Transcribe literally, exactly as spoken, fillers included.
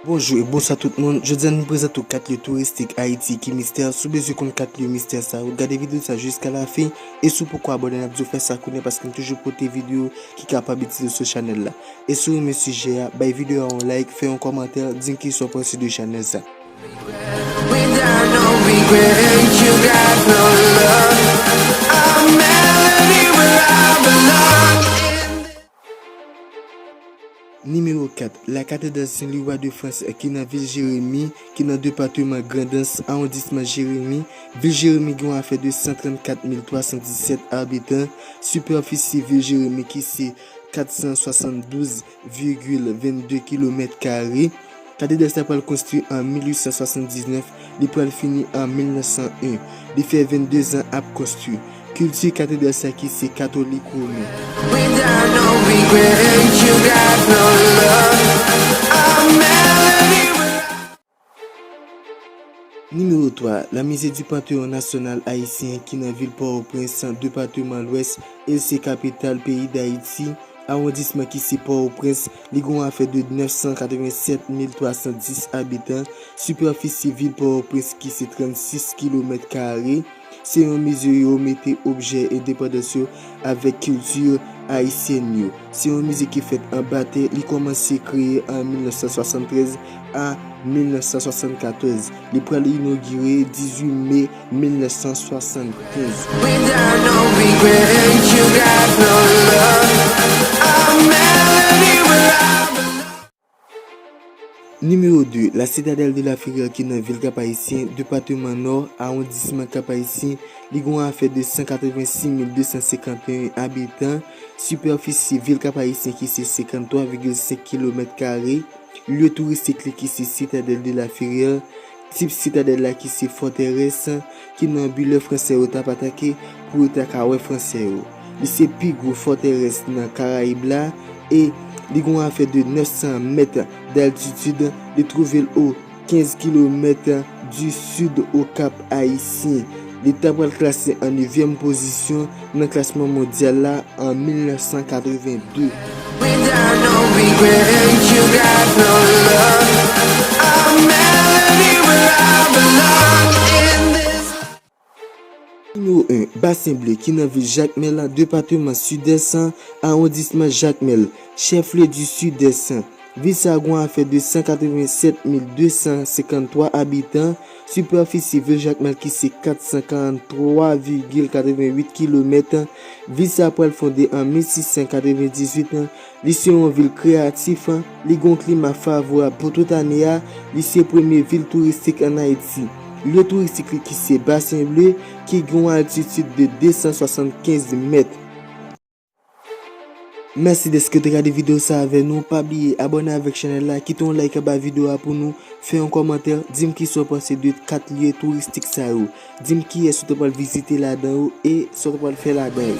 Bonjou e bonswa tout moun. Jodi a nou prezante w kat lye touristik Ayiti ki mistè. Si w bezwen konn kat lye mistè sa yo, gade videyo sa jiska lafen. E si w poko abòne, n ap di w fè sa kounye a paske n toujou pote videyo ki kapab itil ou sou chanèl la. E si w renmen sijè a, bay videyo a yon like, fè yon kòmantè, di m kisa w panse de chanèl sa. Without no regret, you got no love. A melody where I belong. Nimewo kat, la cathédrale Saint-Louis-Roi de France ki nan vil Jeremi, ki nan depatman Grandans, awondisman Jeremi. Vil Jeremi gen yon afè de san trannkat mil twa san disèt abitan. Sipèfisi vil Jeremi ki se kat san swasanndouz vigil vennde kilomèt kare. Katedral sa pral konstwi an mil uit san swasanndiznèf, li pral fini an mil nèf san en. Li fè vennde zan ap konstwi. Kilti katedral sa ki se katolik women. Without no regret, you got no love. A melody where I Nimewo twa, la Musée du Panthéon National Haïtien ki nan vil Pòtoprens, depatman Lwès, e l se kapital peyi Dayiti, awondisman ki se Pòtoprens, li gen yon afè de nèf san katrevennsèt mil twa san dis abitan, sipèfisi vil Pòtoprens ki se trannsis kilomèt kare. Se yon mize yo mete objè endepandans yo avèk kilti ayisyèn yo. Se yon mize ki fèt anba tè, li kòmanse kreye an mil nèf san swasanntrèz a mil nèf san swasannkatòz. Li pral inogire dizuit me mil nèf san swasannkenz. Without no regret, you got no love. A melody where I belong. Nimewo de, la Citadelle de la Ferrière ki nan vil Kap Ayisyen, depatman Nò, awondisman Kap Ayisyen, li gen yon afè de san katrevensis mil de san senkanteyen abitan, sipèfisi vil Kap Ayisyen ki se senkanntwa vigil senk kilomèt kare, lye touristik li ki se Citadelle de la Ferrière, tip sitadèl la ki se fòtèrès ki nan bi lè fransè yo t ap atake pou yo ta ka wè fransè yo. Li se pi gwo fòtèrès nan Karayib la e li gen yon afè de nèf san mèt d'altitid. Li twouve l o kenz kilomèt di sid o Kap Ayisyen. Li ta pral klase an nevyèm pozisyon nan klasman mondyal la an mil nèf san katrevenndez. Without no regret, you got no love. A melody where I belong in this. Nimewo en, Basen Ble ki nan vil Jakmèl, depatman Sidès, awondisman Jakmèl, chèf lye di Sidès. Vil sa gen yon afè de san katrevennsèt mil de san senkanntwa abitan, sipèfisi vil Jakmèl ki se kat san karanntwa vigil katrevenwit kilomèt. Vil sa pral fonde an mil sis san katrevendizuit. Li se yon vil kreyatif, li gen yon klima favorab pou tout ane a, li se premye vil touristik ann Ayiti. Lye touristik li ki se Basen Ble, ki gen yon altitid de de san swasannkenz mèt. Mèsi dèske w te gade videyo sa avè nou. Pa bliye abòne avèk chanèl la, kite yon like anba videyo a pou nou, fè yon kòmantè, di m kisa w panse de kat lye touristik sa yo. Di m kiyès ou ta pral vizite ladan yo e sa w ta pral fè ladan yo.